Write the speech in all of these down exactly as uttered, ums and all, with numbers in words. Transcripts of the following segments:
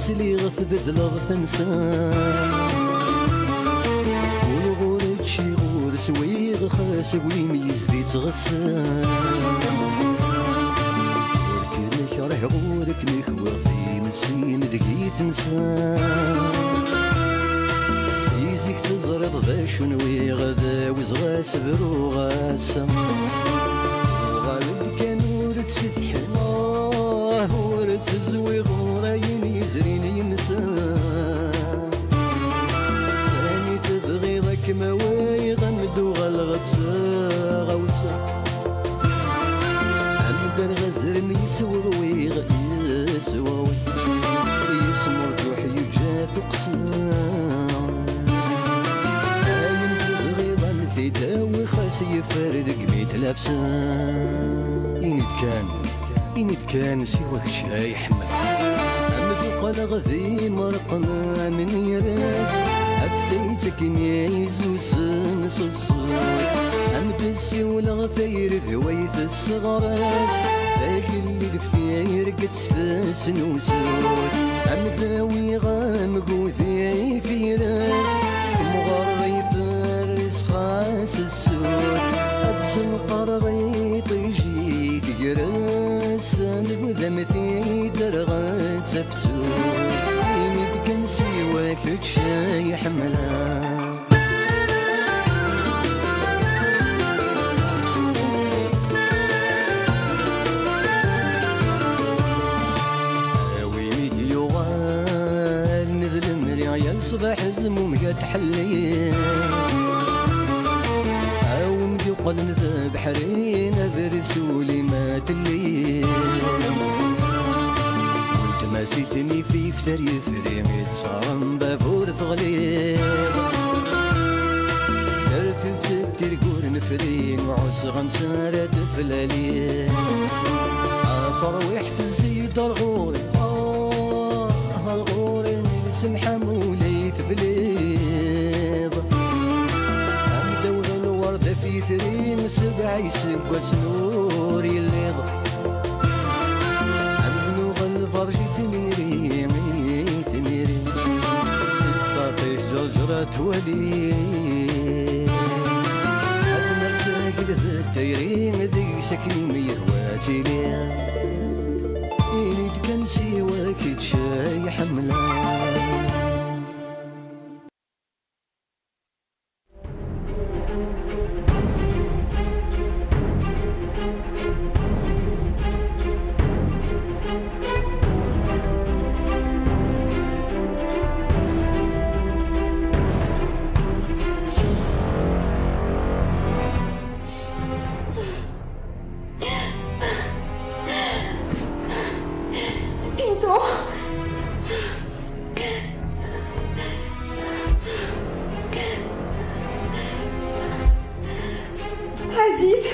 Sliɣ tbeddleḍ tansa. Ur ɣur ččiɣ ur swiɣ, xas aglim yezdi ttɣessa. Ur kem-kriheɣ, ur kem-kwiɣ, times-im deg-i tensa. Si zik teẓriḍ d acu nwiɣ, d awezɣi ad s-bruɣ ass-a. Uɣal-d kan ur ttsetḥiɣ, ur ttezwiɣ ɣur ayen yezrin yemsa. Sani tebɣiḍ ad kem-awiɣ, ad m-d-uɣaleɣ d taɣawsa. Amdan ɣ azrem yesweɣwiɣ, yesweɣwi, yesmurǧuḥ yeǧǧa tuqqsa. Ayen tebɣiḍ a m-t-id-awiɣ, xas yeffer deg mi d-lafsa. Ini-d kan, ini-d kan siwa kečč ay ḥemmleɣ. Am d-uqaleɣ d imerqen am nniras, af tayet akken yezzuzen s ṣṣut. Am d-ssiwleɣ tayri d way tesseɣres, agellid f tirget s tesnusut. Am d-awiɣ amgud i firas, s temɣer iferres xas ssut. Ad senqreɣ iṭij i tegres, nebda-m-t-id-rɣet tafsut. Ini-d kan siwa kečč ay ḥemmleɣ. A win i d-yuɣalen d lemri, yal ṣṣbeḥ zmumeg ad tḥelli. A win d-yuqlen d abeḥri, abrid s ul-im ad telli. Weltma-s i ten-ifif ter yefri, mi d-ṣaren bab ur teɣliḍ. Ar tidet tirgurn frin, uɛusɣen s ara d-flali. A tarwiḥt tezzi-d ar ɣur-i, ah, ar ɣur-i, semḥ am ula i tebliḍ. Am dawla lwerd af yitri, sebɛa iseggasen ur yelliḍ. Am nuɣ lberǧ i tniri, i tniri, s ṭṭaṭ-is ǧerǧer ad twali. Ad nertagel d tayri, deg-s akken i mi yehwa ad tili. Ini-d kan siwa kečč ay ḥemmleɣ. Pinto! Aziz!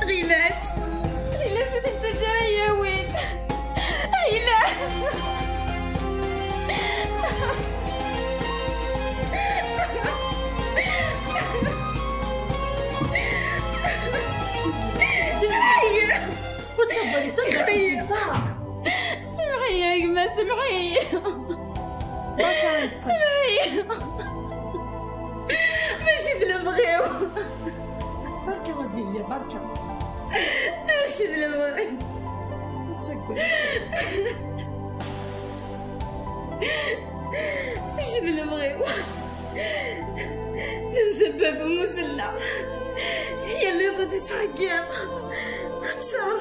Ɣilas, Ɣilas ur t-nettaǧǧa ara yawin. Ɣilas! Semmeḥ-iyi! Ur ttagad, ur ttagad, Semmeḥ-iyi! Semmeḥ-iyi a gma, semmeḥ-iyi! Semmeḥ-iyi! Mačči d lebɣi-w! Berka a Dilya, berka! Mačči d lebɣi-w! Ur ttagad. Mačči d lebɣi-w! Tenza bab umusella. Yal iḍ ad d-ittɛeggiḍ. Tter,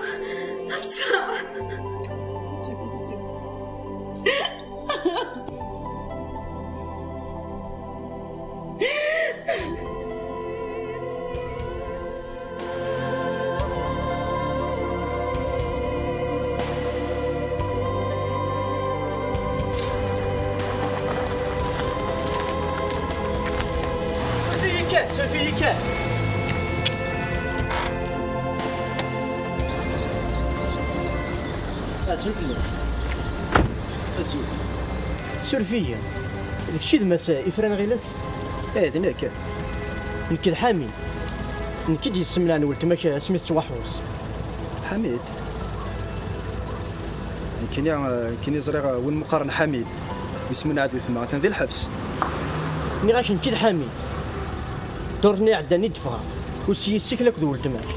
tter. Azul fell-ak. Azul. Suref-iyi. D kečč i d Mass Ifran Ɣilas? Eh, d nekk. Nekk d Ḥamid. Nekk i d-yessemlaɛen weltma-k asmi tettwaḥrus. Ḥamid? Nekkini, eh, nekkini ẓriɣ, eh, win meqqaren Ḥamid. Yesmenɛed weltma, atan di lḥebs. Nniɣ-ak nekk i d Ḥamid. Ddurt-nni iɛeddan i d-ffɣeɣ. Ur s-yessikel akked weltma-k.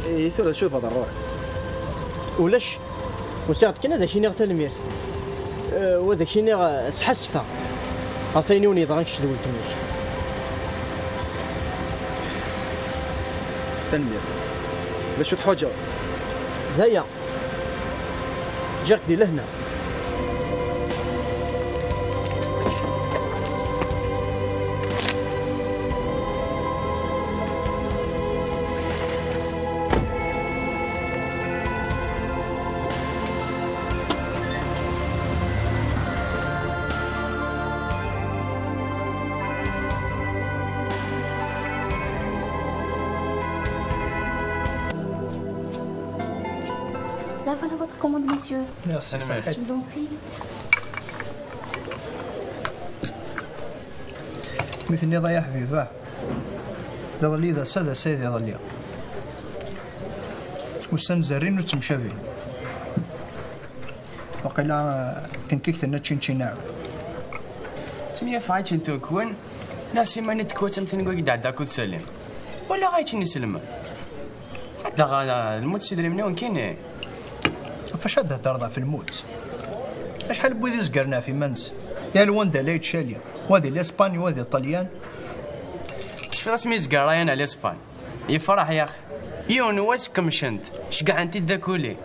Eh, tura d acu yebɣa ɣur-k? Ulac. Usiɣ-d kan ad ak-iniɣ tanemmirt. Eh, u ad ak-iniɣ, eh, sḥassfeɣ ɣef wayen i wen-yeḍran kečč d weltma-k. Tanemmirt. D acu teḥwaǧeḍ? D aya. Ǧǧiɣ-k di lehna. Là, voilà votre commande, monsieur. Merci, ça. Je vous en prie. Mi tenniḍ ay aḥbib, ah. D iḍelli d ass-a, d ass-a d iḍelli. Ussan zerrin ur ttemcabin. Waqila, eh, tenkik tenna ččin ččin aɛu. Ttemyafaɣ akken tukwen, nniɣ s iman-i tekwat am tin i d-ɛedda akked Salim. Walaɣ akken iselmen. Dɣa, eh, lmut s idrimen-iw nekkini. Ɣef wacu ad d-theddreḍ ɣef lmut? Acḥal n wid izegren ɣef iman-nsen? Yal wanda la yettcali. Wa di l'Espagne, wa di Ṭṭelyan. Tecfiḍ asmi yezger Ryan ar l'Espagne? Yefreḥ, yax. Yiwen wass kemcent, ceggɛent-id d akuli.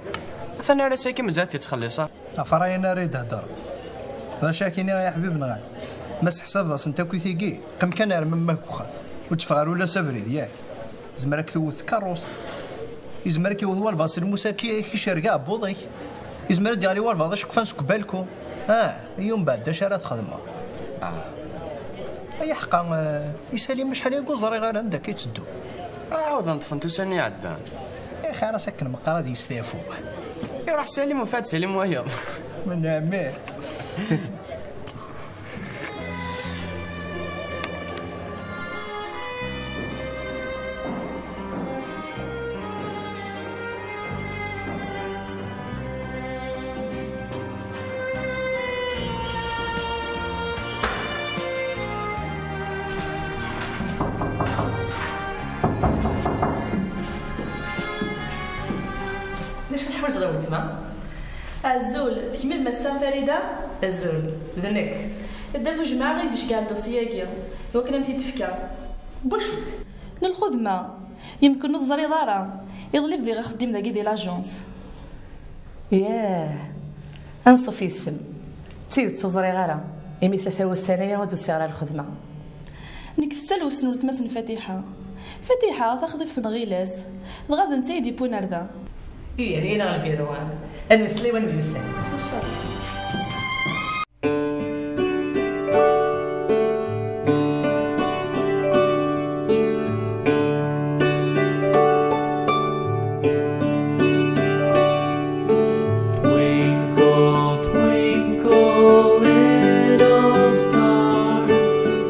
Atan ar ass-agi mazal t-yettxelliṣ. Ɣef Ryan ara yi-d-theddreḍ? D acu akkin i ay aḥbib nɣan? Ma s-teḥsabeḍ-asent akk i tigi, qqim kan ar memma deg uxxam. Ur teffeɣ ara ula s abrid, yak? Tezmer ad k-tewwet tkeṛṛust. Yezmer ad k-yewwet walbeɛḍ s lmus ad k-, ad k-icerreg aɛebbuḍ-ik. Yezmer ad d-yeɣli walbeɛḍ aceqqfan seg ubalku. Ah, i umbeɛd d acu ara txedmeḍ? Ah. Ay aḥeqqa, eh, i Salim acḥal ay ur ẓriɣ ara anda akka yetteddu. Ah, ɛawden ṭṭfen-t ussan iɛeddan. Ixir-as akken meqqar ad yesteɛfu. Iruḥ Salim, ufa-d Salim wayeḍ. Menɛemmer. D acu teḥwaǧeḍ a weltma? Azul, d kemm i d Massa Farida? Azul, d nekk. Dda Bujemɛa i d-iceggeɛ ldosi-agi, iwakken a m-t-id-fkeɣ. N wacu-t? N lxedma. Yemken ur teẓriḍ ara. Iḍelli bdiɣ axeddim dagi di l'agence. Yah, anṣuf yes-m. D tidet ur ẓriɣ ara, imi tlata wussan aya ur d-usiɣ ara lxedma. Nekk tettalwes n weltma-s n Fatiḥa. Fatiḥa, taxḍibt n Ɣilas. Dɣa d netta i d-yewwin ar da. Ihi, ad iyi-ineɣ lbiru, ad nmeslay wanmi yusa. Incallah. Twinkle, twinkle, little star,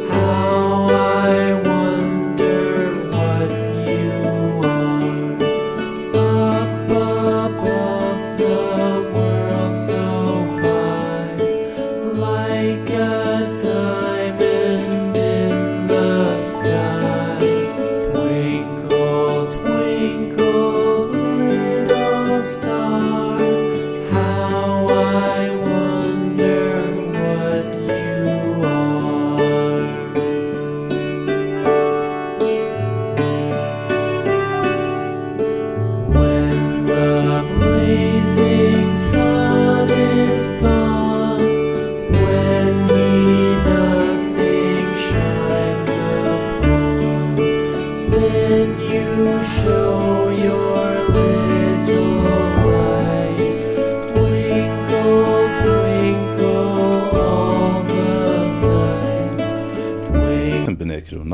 how I wonder what you are. Up above the world so high.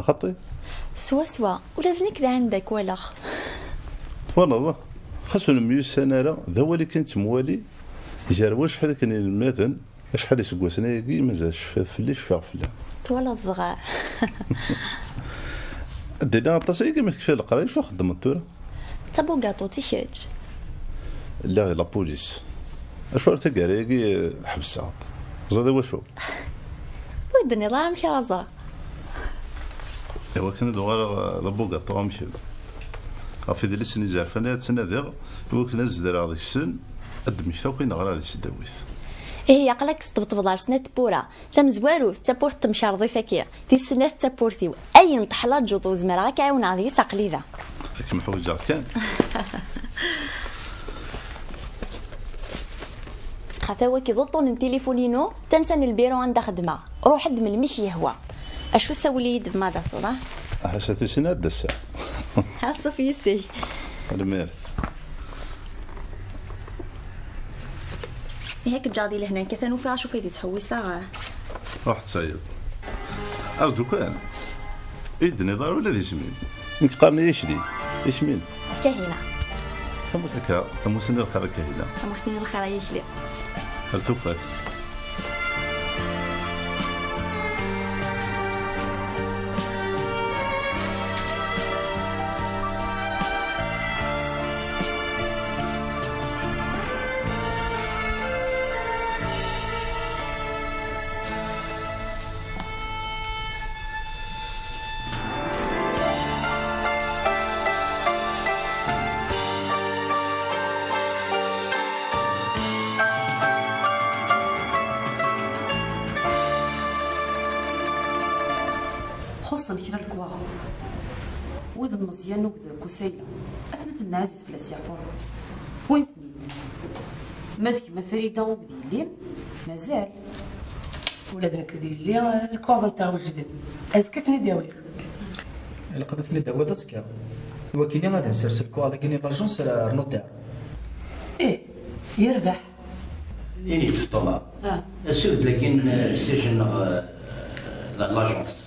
Xaṭi. Swaswa, ula d nekk d Ɛenda k-walaɣ. Twalaḍ, xas ur nemyussan ara, d awal i kan-nettemwali, gar wacḥal akken inelmaden, acḥal iseggasen ayagi, mazal cfiɣ fell-i, cfiɣ fell-am. Twalaḍ dɣa. Ad d-iniɣ aṭas ayagi mi kfiɣ leqraya, acu txeddmeḍ tura? D tabugaṭut i kečč? Lliɣ di la police. Acuɣer taggara-agi ḥebseɣ-d? Teẓriḍ i wacu? Ur d-tenniḍ ara amek ara ẓreɣ. Iwakken ad uɣaleɣ d abugaṭu am kemm. Ɣef idlisen izerfan ay ttnadiɣ, iwakken ad zedreɣ deg-sen, ad d-mmektiɣ akk ayen ɣriɣ di tesdawit. Ihi, aql-ak teṭṭebṭbeḍ ar snat tewwura. Tamezwarut, d tawwurt temkerḍit-agi. Tis snat, d tawwurt-iw. Ayen teḥlaǧeḍ u zemreɣ ad k-ɛiwneɣ deg-s, aql-i da. Ad kem-ḥwiǧeɣ kan. Xaṭi, wagi d uṭṭun n tilifun-inu, tansa n lbiru anda xeddmeɣ. Ruḥ-d melmi k-yehwa. Acu, sawel-iyi-d ma d-taseḍ, ah? Ḥaca tisin ad d-aseɣ. Anṣuf yis-k. Tanemmirt. Ihi, ad k-ǧǧeɣ di lehna, nekk atan ufiɣ acu fi d-ittḥewwiseɣ. Ruḥ tsayeḍ. Arǧu kan. Ur yi-d-tenniḍ ara ula d isem-im. Nekk qqaren-iyi Akli. Isem-im? Kahina. Tamut akka, tamussni n lxir a Kahina. Tamussni n lxir a Akli. Ar tufat. Xuṣṣen kra lekwaɣeḍ. Wid n Meẓyan akked Kusayla, atmaten n Ɛziz fell-as yeɛfu Rebbi. Wwin-ten-id. Ma d kemm a Farida akked yelli-m, mazal. Ula d nekk d yelli, lekwaɣeḍ-nteɣ wejden. Azekka ad ten-id-awiɣ. Ilaq ad ten-id-tawiḍ azekka. Iwakken ad nsers lekwaɣeḍ-agi-nni n l'agence ar notaire. Ih, yerbeḥ. Ini-d Feṭṭuma. Ah. Asuffeɣ-d dagi n, eh, siège-nneɣ, eh, la, l'agence.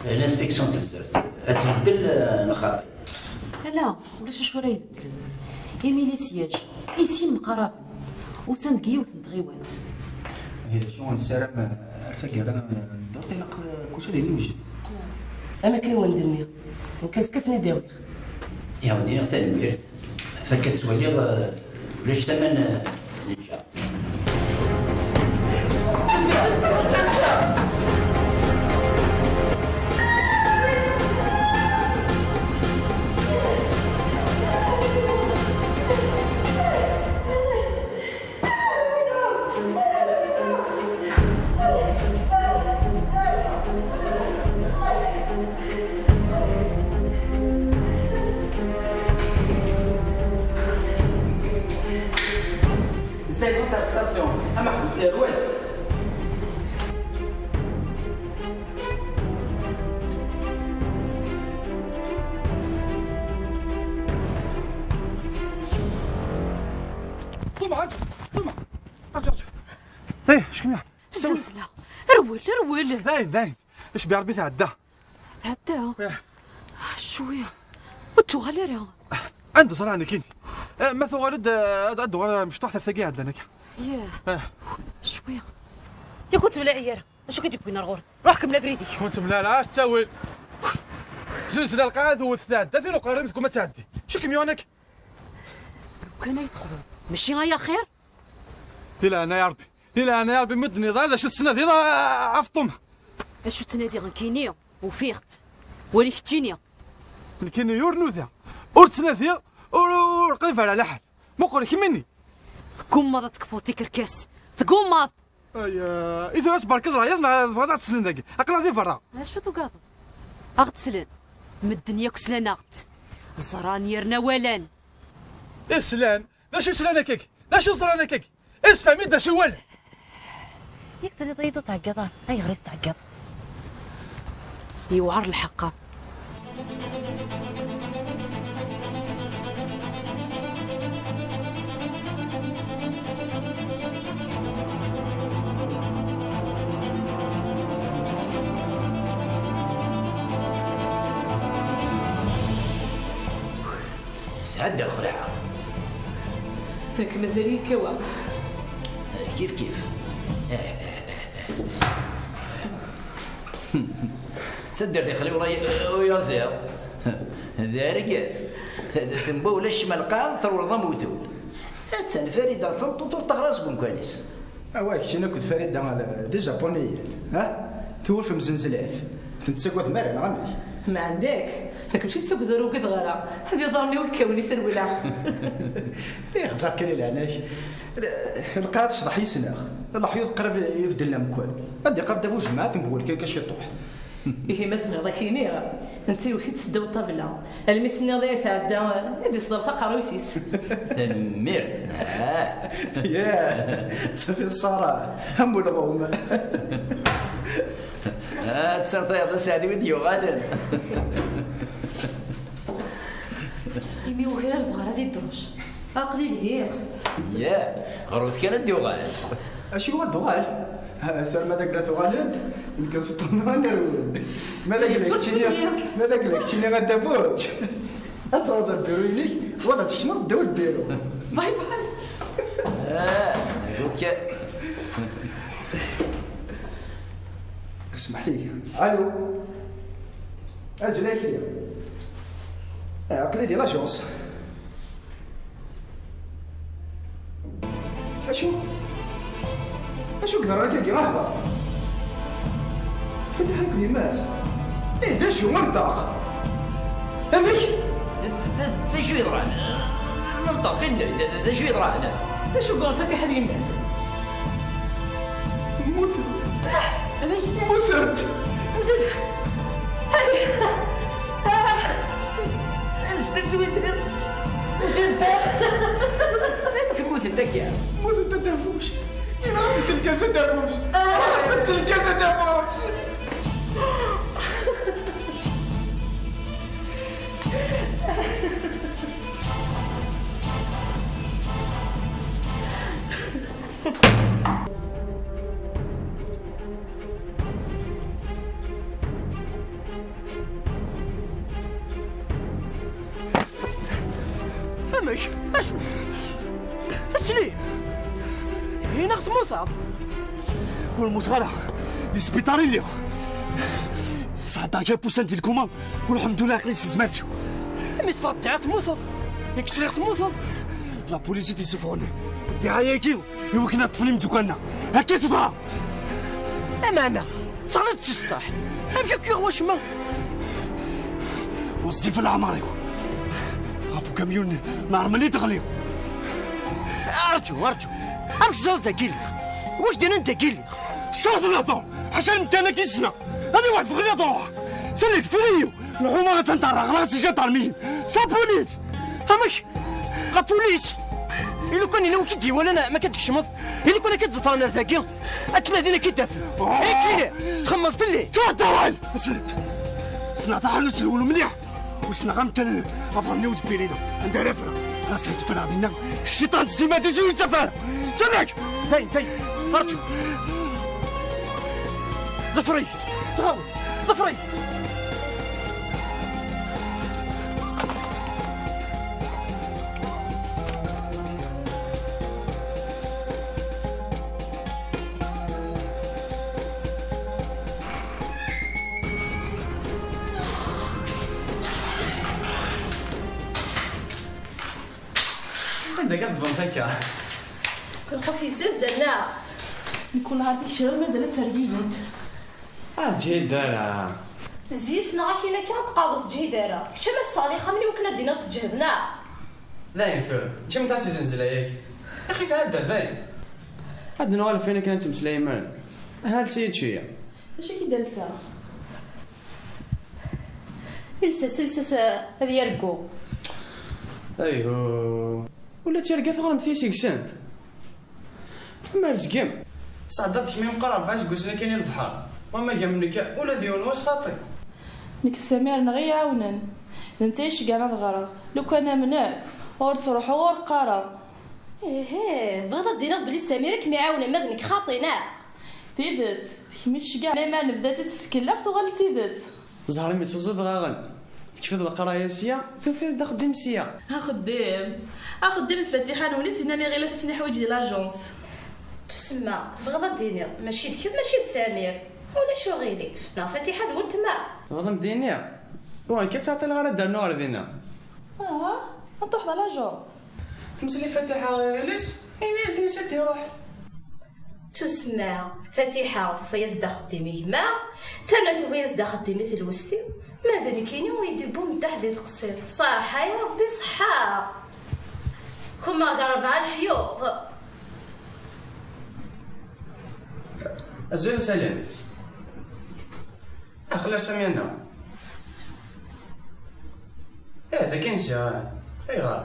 Eh, l'inspection n Tebzert. Ad tbeddel, eh, neɣ xaṭi? Ala, ulac acu ara ibeddlen. Imi les sièges, i sin mqaraben. Usan deg yiwet n tɣiwant. Ihi d acu nessaram, eh, ar taggara n ddurt, ilaq, eh, kullec ad yili yewjed. Am akken i wen-d-nniɣ, nekk azekka ad ten-id-awiɣ. Ihi ad d-iniɣ tanemmirt, ɣef akka tettwaliḍ, eh, ulac tama n, eh, neǧǧa. Nsay contestation, ameḥbus yerwel. Ṭuma, ṭuma, ṭuma. Arǧu, arǧu. Eh, acku-m ya? Zzelzla. Rwel, rwel. Dayen, dayen. Icbi Rebbi tɛedda. Tɛedda? Eh. Ah, cwi. Ur d-tuɣal ara. Anda ẓran nekkini? Eh, ma tuɣal-d, eh, ad, ad tuɣal mecṭuḥt ɣef tagi iɛeddan akka. Yah. Eh. Cwi. Yak ur teblaɛ ara. Acu k-id-yewwin ar ɣur-i? Ruḥ kemmel abrid-ik. Ur teblaɛ ara, as ttawil. Zzelzla lqaɛa tewwet tɛedda, tin uqerrim tguma tɛeddi. Acu kem-yuɣen akka? Lukan ay texḍuḍ. Mačči ay axir? Di leɛnaya Rebbi. Di leɛnaya Rebbi, ma d-tenniḍ ara d acu tettnadiḍ, a, a Feṭṭuma. Acu ttnadiɣ nekkini? Ufiɣ-t. Wali keččini. Nekkini ur nuda. Ur ttnadiɣ, ur, ur qrib ara laḥal. Muqel kemmini. Tgummaḍ ad tekfuḍ tikerkas. Tgummaḍ. Ay, eh, i tura tberkeḍ leɛyaḍ neɣ tebɣiḍ ad teslen dagi? Aql-aɣ di berra. D acu tugadeḍ? Ad ɣ-d-slen. Medden yakk slan-aɣ-d. Ẓran yerna walan. I slan? D acu slan akkagi? D acu ẓran akkagi? Isfhem-id d acu walan. Yak tenniḍ-iyi-d ur tɛeggiḍ ara. Ayɣer i tettɛeggiḍ? Yewɛer lḥeqq-a. Ad d-lxelɛeɣ. Nekk mazal-iyi kkaweɣ. Kif kif. Taddart ixli ula uyaziḍ. D argaz. Temba ulac ma lqaɛa trewleḍ am uwtul. Attan Farida d tameṭṭut ur teɣra seg umkan-is. Awa, keččini akked Farida d ijapuniyen, ha? Tuwfem zenzlat. Ur ten-tettagadem ara, neɣ amek? Ma ɛendek, nekk mačči ttagad, ur ugadeɣ ara. Ad iḍarren-iw kkawen i trewla. Ixẓer kan i leɛnak. Lqaɛa tecḍeḥ yis-neɣ. Leḥyuḍ qrib ibeddlen amkan. Ad d-iqerb d bu jmaɛat n wul kan, kan ciṭuḥ. Ihi ma tebɣiḍ ad k-iniɣ, netta yewwet-itt seddaw ṭṭabla. Almi s-nniɣ d ay tɛedda, i d-iṣder taqerruyt-is. Tanemmirt. Ah. Yah, safi Ṣara, am ulɣum. Attan tayeḍ aseɛdi i d-yuɣalen. Imi ur ɣir ara bɣar ad idruc. Aql-i lhiɣ. Yah, ɣer-wet kan ad d-yuɣal. Acu ad d-uɣal? Tura ma d agla tuɣal-d, nekk d Feṭṭuma ad nerwel. Ma d agla keččini, ma d agla keččini a Dabuc. Ad taweḍ lbiru-inek, wad ad tkecmeḍ ddaw lbiru. Bye bye. Ah, okay. Smeḥt-iyi. Allô. Azul akli. Ah, aql-i di l'agence. Acu? Acu yeḍran akkagi? Ahḍer! Fatiḥa akked yemma-s? Eh, d acu? Menṭeq! Amek? D, d, d acu yeḍran? Menṭeq, ini-d, d, d acu yeḍran? D acu yeḍran Fatiḥa d yemma-s? Mmutent! Amek? Mmutent! Mmutent! Ay! Ah! Anzet, mmutent! Mmutent! Amek mmutent akka? Mmutent a Dabuc! Yenɣa-tent lgaz a Dabuc! Yenɣa-tent lgaz a Dabuc! Amek? Acu? Asli! Ineɣ temmuteḍ? Ur mmuteɣ ara. Di sbiṭar i lliɣ. Sɛeddaɣ kra n wussan di lkuma, u lḥemdullah aql-i s tezmert-iw. Mi teffɣeḍ ddiɛa temmuteḍ. Yak sliɣ temmuteḍ. La police i d-isuffɣen ddiɛaya-agi i wakken ad ṭṭfen imeddukal-nneɣ. Akka i teḍra. Lameɛna, teɣliḍ si sṭaḥ. Amek akk yuɣ wacemma? Ɣezzif leɛmer-iw. Ɣef ukamyun n ṛṛmel i d-ɣliɣ. Arǧu, arǧu. Amek teẓriḍ dagi lliɣ? Wa k-d-yennan dagi lliɣ? Ccaɣ tlateḍ! Ḥaca lemkan-agi ssneɣ! Ani waḥed fɣel ad ruḥeɣ! Salik, fɣel-iyi! Lḥuma attan terra ɣer-s ijadarmiyen! Sa polis! Amek? La police! I lukan yella wi k-id-iwalan ma akka d-tkecmeḍ? I lukan akka d-ḍefren ar dagi? Akken ad in ak-id-afen! Oh! Ay kini! Txemmeḍ fell-i! Ttwaṭawal! Slet! Ssneɣ taḥanut n wul mliḥ! U ssneɣ amkan abɣen-iw deffir-ina. Anda ara ffreɣ? Ɣas ad ffreɣ dinna, cciṭan s timmad-is ur yettaf ara! Salik! Tay, tay! Arǧu! Ḍfer-iyi! Ttxil-k! Ḍfer-iyi! Anda akka tebḍemt akka? Lxuf yezzazzel, neɣ? Nekk wellah ar tikcra mazal ad tergigent. Ah, ǧid ara. Zzis neɣ akin akka ad tqaḍeḍ ǧid ara. Kečč ama tesseɣli axxam-nni wakken ad d-tiniḍ teǧhed, neɣ? Dayen tura, ǧǧemt-as izenzel-agi. Ixif ɛedda, dayen. Ad nuɣal ɣef wayen akken ad nettmeslay imaren. Aha, els-iyi-d cwiya. D acu i k-id-alseɣ? Ilses, ilses, eh, ad yargu. Ayhuh. Ula d tirga teɣremt-iyi seg-sent. Am rezgem. Tesɛeddaḍ kemmi meqqar rebɛa iseggasen akkin i lebḥer. Wama gam nekk, ula d yiwen wass xaṭi. Nekk d Samir neɣ i yi-iɛawnen. D netta i iceggɛen ad ɣreɣ. Lukan am nekk, ur ttruḥuɣ ur qqareɣ. Ihi, tebɣiḍ ad d-tiniḍ belli Samir i kem-iɛawnen ma d nekk xaṭi, neɣ? Tidet, d kemm i tceggɛen, lemmer nebda-tt-id s tkellax tuɣal d tidet. Ẓher imi tuẓuḍ ɣaɣen. Tekfiḍ leqraya sya, tufiḍ-d axeddim sya. Axeddim. Axeddim d Fatiḥa n Wlis, yenna-ni ɣilas ad tt-neḥwiǧ di l'agence. Tusemma, tebɣiḍ ad d-tiniḍ mačči d kemm, mačči d Samir. Ulac uɣilif. Neɣ Fatiḥa d weltma. Tebɣiḍ ad m-d-iniɣ? Ur akka ur tt-ɛṭileɣ ara ad d-rnuɣ ɣer dinna. Aha, ad truḥeḍ à l'agence. Temsel i Fatiḥa ɣer yelli-s, ini-as-d ansa d-iruḥ. Tusemma, Fatiḥa tufa-yas-d axeddim i gma, terna tufa-yas-d axeddim i tlewst-iw, ma d nekkini ur yi-d-iwwi umeddaḥ di teqsiṭ. Ṣaḥḥa i Rebbi, ṣaḥḥa! Kumaɣ gar rebɛa leḥyuḍ. Azul a Salim. Aql-ar Samyana. Eh, d akken sya. Ayɣer?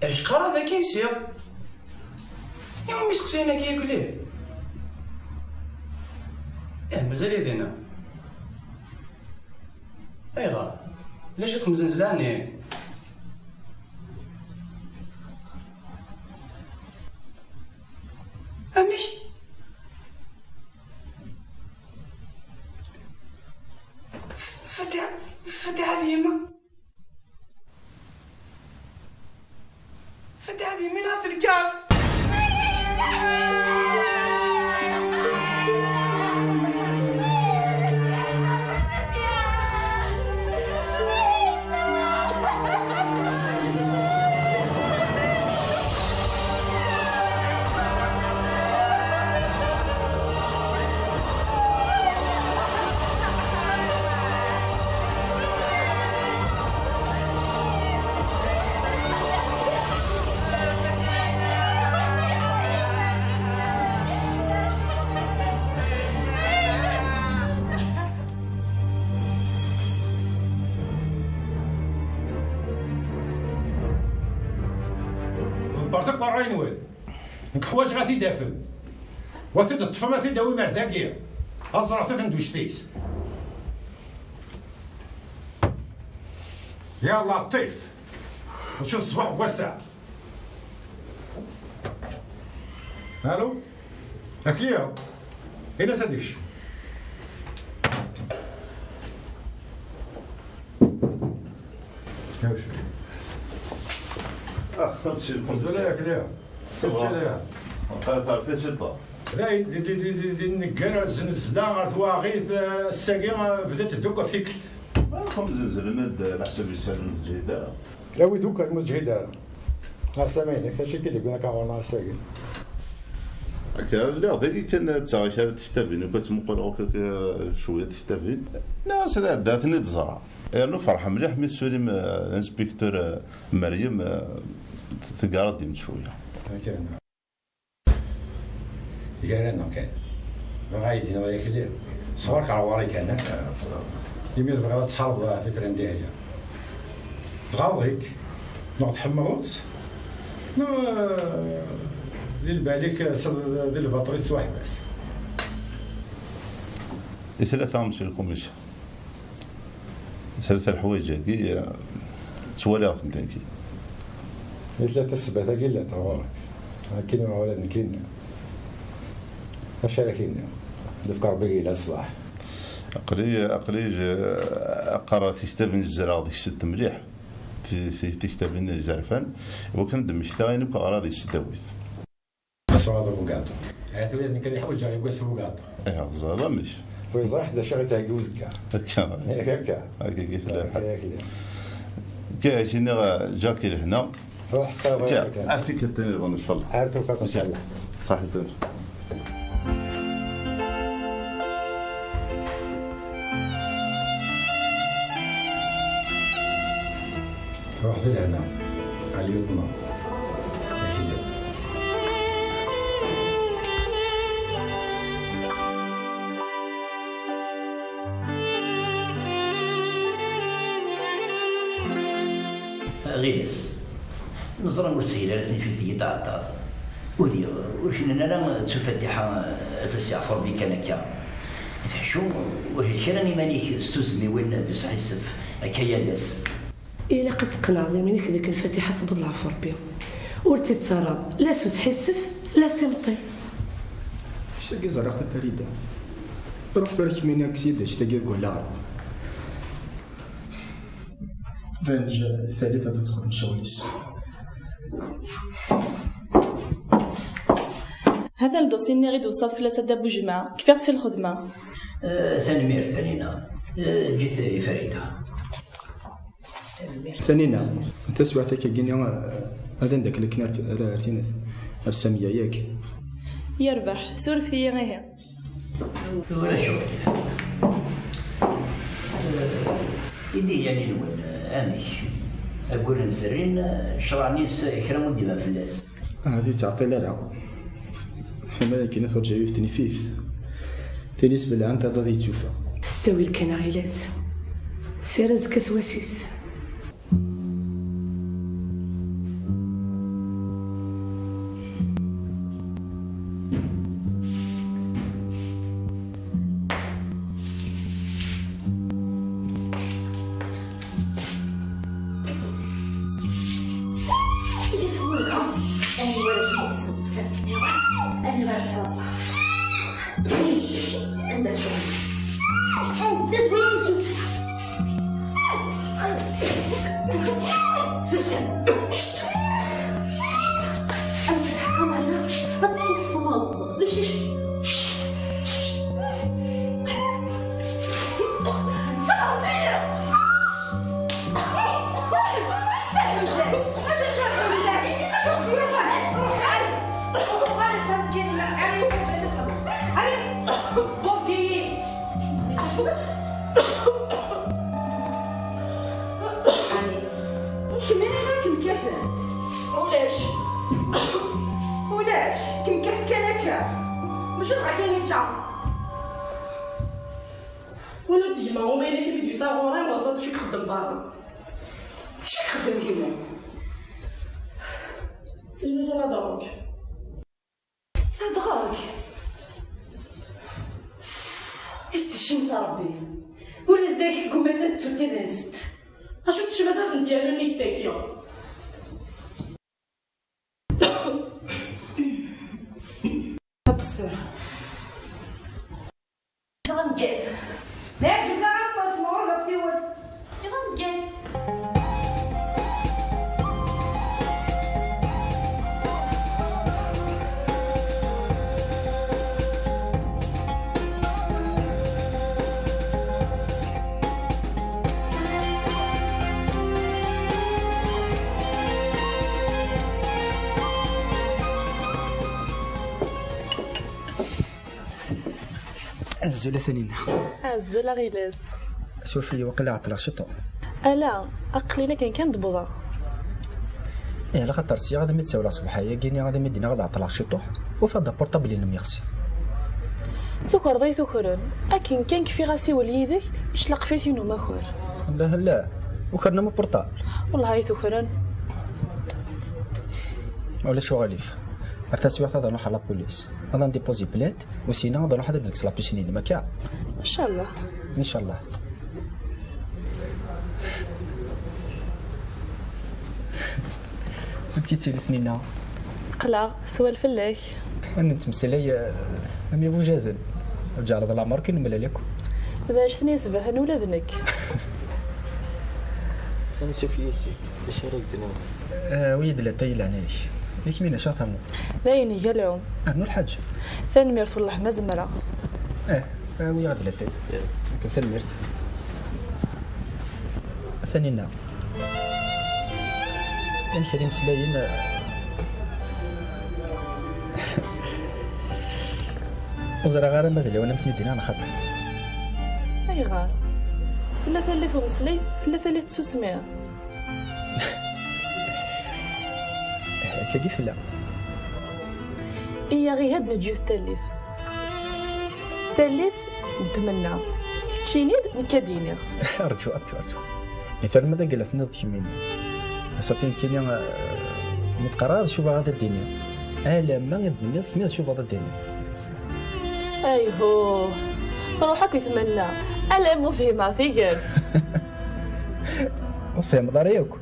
Ak qqareɣ d akken sya. Iwumi iseqsiyen-agi akk lih? Eh, mazal-iyi dinna. Ayɣer? Ulac akk mzenzelani. Amek? Fatiḥa, Fatiḥa d yemma. Fatiḥa d yemma ɣef lgaz. Ḍebbret akk ṛṛay-nwen. Nekk ḥwaǧeɣ ad t-id-afem. Wa t-id-ṭṭfem, ad t-id-awim ar dagi. Ad ẓreɣ tabenduct-is. Ya Laṭif. Acu d ṣṣbeḥ n wass-a? Alo? Akli-ya? Ini-as ad ikcem. Yaw cwi. Ah, merci beaucoup. Azul a Akli-ya. Ça va. Azul a. Terfiḍ ciṭṭa. Dayen, di, di, di, di, di neggar ar zznezla, ar twaɣit, eh, ass-agi, eh, bdiɣ-d akk ɣef tikkelt. Ah, kem zenzlen-d, leḥsab yeshel ur neǧhid ara. Awi-d akk, ur neǧhid ara. Ɛeslama-inek, acu i k-id-yewwin akka ɣur-neɣ ass-agi? Akka, lliɣ dagi kan, ttaɣ kra n tektabin, akk ad ttmuquleɣ akk, akka, cwiya n tektabin. Neɣ ass-a tɛedda, ad ten-id-ẓreɣ. Yernu ferḥeɣ mliḥ mi tessulim, eh, l'inspecteur, eh, Meryem, eh, teggar-d-im cwiya. Akka. Gar-aneɣ kan. Bɣiɣ ad yi-d-tiniḍ ay Akli, sɣur-k ar ɣur-i kan, ha? Imi tebɣiḍ ad tḥarbeḍ ɣef Ifrandi-agi. Tɣaḍ-ik, neɣ tḥemmleḍ-tt, neɣ, eh, di lbal-ik, eh, s-, di lbaṭel i tettwaḥbes. I tlata, monsieur le commissaire. Tlata leḥwayeǧ-agi, eh, ttwaliɣ-tent dagi. I tlata ssebbat-agi llant ɣur-k. Akken ur ɣur nekkini. Acu ara k-iniɣ? Lefk Rebbi yella ṣṣbeḥ. Aql-i, aql-i, eh, qqareɣ tiktabin, zerɛeɣ deg-sent mliḥ. Ti-, ti-, tiktabin izerfan, iwakken ad d-mmektaɣ ayen akk ɣriɣ di tesdawit. Tesɛuḍ abugaṭu. Ahat ula d nekk ad iḥwiǧeɣ yewwas abugaṭu. Ih, teẓriḍ amek. Ur yeẓri ḥedd d acu i ɣ-yettheggi uzekka. Akka. Yak akka. Akka i tella lḥal. Akka i tella. Akka, ak-iniɣ, eh, ǧǧiɣ-k i lehna. Ruḥ, ttaɣ. Akka, bɣiɣ akka. Ar tikkelt-nniḍen, ncallah. Ar tufiḍ, ncallah. Ṣaḥit. Ruḥ di lehna, a lieutenant. Akli. Ɣilas, neẓra ur teshil ara tnifift-agi tɛeṭṭaḍ. Udiɣ, ur knan ara ttu Fatiḥa, afras yeɛfu Rebbi kan akka. Tḥeccu, ur helk ara iman-ik s tuzzmiwin d usḥissef akka yal ass. Ilaq ad tqenɛeḍ iman-ik dakken Fatiḥa tewweḍ leɛfu Rebbi. Ur tt-tettarraḍ la s usḥissef, la s imeṭṭi. Anect-agi ẓriɣ-t a Farida. Ruḥ tura kemmini kkes-iyi-d anect-agi deg wallaɣ-iw. Talit ad texdem ccɣel-is. Hada ldosi-nni i d-tewsaḍ fell-as a Dda Bujemɛa, kfiɣ-t si lxedma. Eh, tanemmirt, Tanina. Eh, ǧǧet i Farida. Tanina, taswiɛt akkagi-nni, eh, ad ndakkel akken ar, ar, ar tinat, ar Samiya, yak? Yerbeḥ, surfet-iyi ihi. Ulac aɣilif. Eh, i d-iyanin-nwen, eh, amek? Ayyur n zerrin, eh, ccṛeɛ-nni-ines, eh, kra ur d-iban fell-as. Ah, ur yettɛeṭṭil ara. Ḥima d akken turǧa yiwet tnifift. Tili sbelɛent ad ad yettufa. Tessawil kan aɣilas. Sir azekka s wass-is. Kemmini ma kem-kkaten. Ulac. Ulac. Kem-kkat kan akka. Maca dɣa kan yečča. Wala d gma umayna kan i d-yusa ɣur-i, ur ẓriɣ d acu i ixeddem berra. D acu i ixeddem gma? Yeznuzu la drogue. La drogue. I tecmet a Rebbi. Ula d dak gummat ad ttu tidensent. Acu tecmet ad sent-yernu nnig tagi? Ad tessura. Kra n gas. Ma yeɛǧeb-aɣ aṭas, ma ur d aṭiwes. Kra n gas. Azul a Tanina. Azul a Ɣilas. Suref-iyi, waqila ɛeṭṭleɣ ciṭuḥ. Ala, aql-in akken kan d-wwḍeɣ. Ih, ala xaṭer sya ad mi d-sawleɣ ṣṣbeḥ-agi-nni ad mi d-iniɣ ad ɛeṭṭleɣ ciṭuḥ, ufiɣ-d aportabl-inem yexsi. Tukreḍ ay tukren. Akken kan kfiɣ asiwel yid-k, icleq-it-in umakur. Lah, lah, ukren-am aportabl. Wellah ay tukren. Ulac uɣilif. Ar taswiɛt ad nruḥ ɣer la police. Ad ndipuzi plainte, u syin ad nruḥ ad d-nekkes la piscine-inem, akka? Ncallah. Ncallah. Amek i ttili Tanina? Qqleɣ, swal fell-ak. Ad nettmeslay, eh, am ibujaden. Ad ǧeɛleḍ leɛmer kan nemlal akk. D anect-nni yesbehhen ula d nekk. Ansuf yis-i, d acu ara k-d-nini? Eh, awi-yi-d latay leɛnaya-k. D kemm i d acu ara ternuḍ? D ayen iga lɛum. Rnu lḥaǧ. Tanemmirt, wellah ma zemreɣ. Eh, awi-yaɣ-d latay. Akka, tanemmirt. Tanina. Amek ara imeslayen? Ur ẓriɣ ara ma d lawan am ten-id-nniɣ neɣ xaṭi. Ayɣer? Tella tallit umeslay, tella tallit tsusmi. Akkagi fell-aɣ. Iyaɣ ihi ad neǧǧ yiwet tallit. Tallit n tmenna. Keččini-d, nekk ad d-iniɣ. Rǧu, rǧu, rǧu. Nitni ma d agla tenniḍ d kemmini. Asafi nekkini, eh, mi d-qqareɣ ad cubaɣ ad d-iniɣ. Alamma i d-tenniḍ kemmini ad cubaɣ ad d-iniɣ. Ayhuh. Ruḥ akk i tmenna. Alamma ur fhimeɣ tigert. Ur tfehmeḍ ara yakk.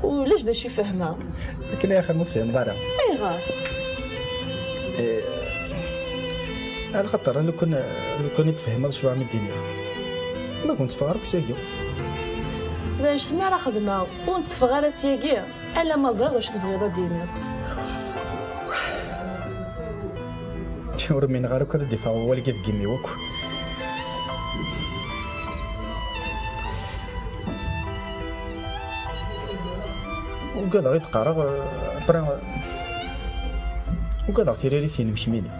Ulac d acu i fehmeɣ. Akken ay axir ma ur tfehmeḍ ara. Ayɣer? Eh, ala xaṭer lukan, lukan i tfehmeḍ cwiya mi d-iniɣ. Ma kent tteffɣeɣ akk sagi. D annect-nni ara xedmeɣ, ur netteffeɣ ara syagi, alamma ẓriɣ d acu tebɣiḍ ad d-tiniḍ. Ur mineɣ ara akk ad d-iffeɣ wawal-agi deg imi-w akk. Ugadeɣ i d-qqareɣ, eh, après, eh, ugadeɣ tiririt-inem kemmini.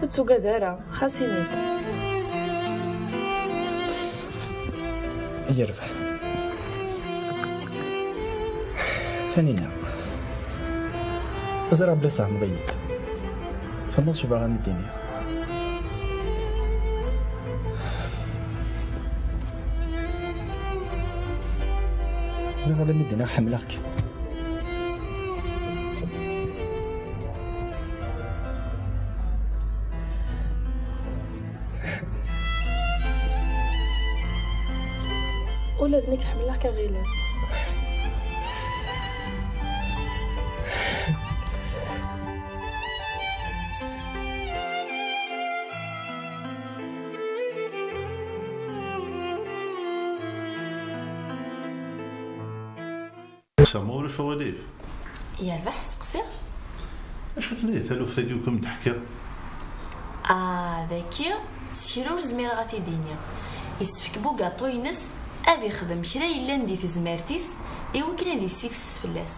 Ur ttugad ara, xas ini-d. Yerbeḥ. Taninna, ẓriɣ belli tfehmeḍ-iyi-d. Tfehmeḍ acu bɣiɣ ad m-d-iniɣ. Bɣiɣ ad m-d-iniɣ ḥemmleɣ-k. Ula d nekk ḥemmleɣ-k a Ɣilas. Kkseɣ ma ulac aɣilif. Yerbeḥ, seqsi. Acu tenna di taluft-agi akk i m-d-ḥkiɣ? Ah, daki, s kra ur zmireɣ ad t-id-iniɣ. Yessefk bugaṭu-ines ad ixdem kra yellan di tezmert-is i wakken ad yessifses fell-as.